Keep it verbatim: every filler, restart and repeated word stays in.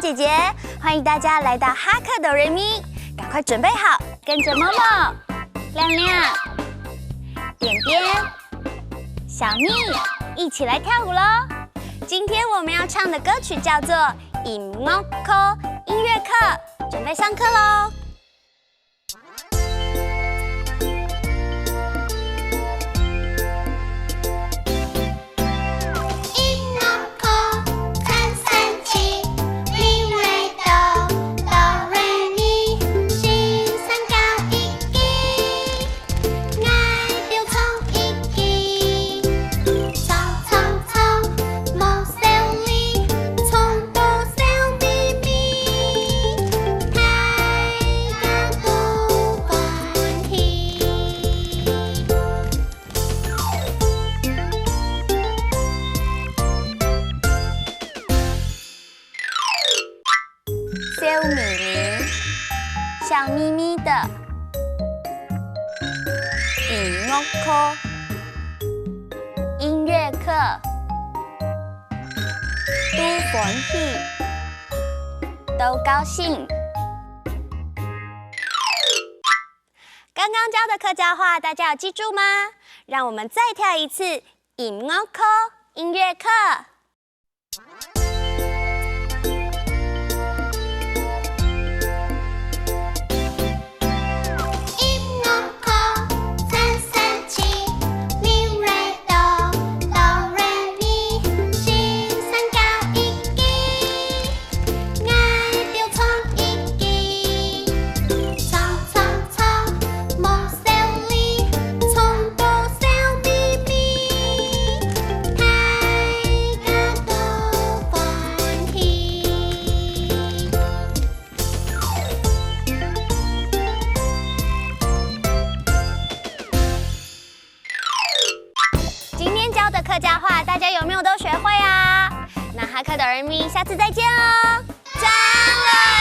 姐姐，欢迎大家来到哈克哆瑞咪，赶快准备好，跟着默默、亮亮、点点、小蜜一起来跳舞喽！今天我们要唱的歌曲叫做《音乐课》，音乐课，准备上课喽！ 音樂課，讚聲詞，咪、來、哆，哆、來、咪，先生教一句，𠊎就唱一句，唱，唱，唱，無收禮，唱到笑咪咪，大家都歡喜。 笑咪咪，笑眯眯的。音樂課，音樂課，都歡喜，都高興。剛剛教的客家話，大家有記住嗎？讓我們再跳一次音樂課，音樂課。 音樂課，讚聲詞，咪、來、哆，哆、來、咪，先生教一句，𠊎就唱一句，唱，唱，唱，無收禮，唱到笑咪咪，大家都歡喜。 今天教的客家話，大家有沒有都學會啊？那哈克哆瑞咪，下次再見哦！讚哦！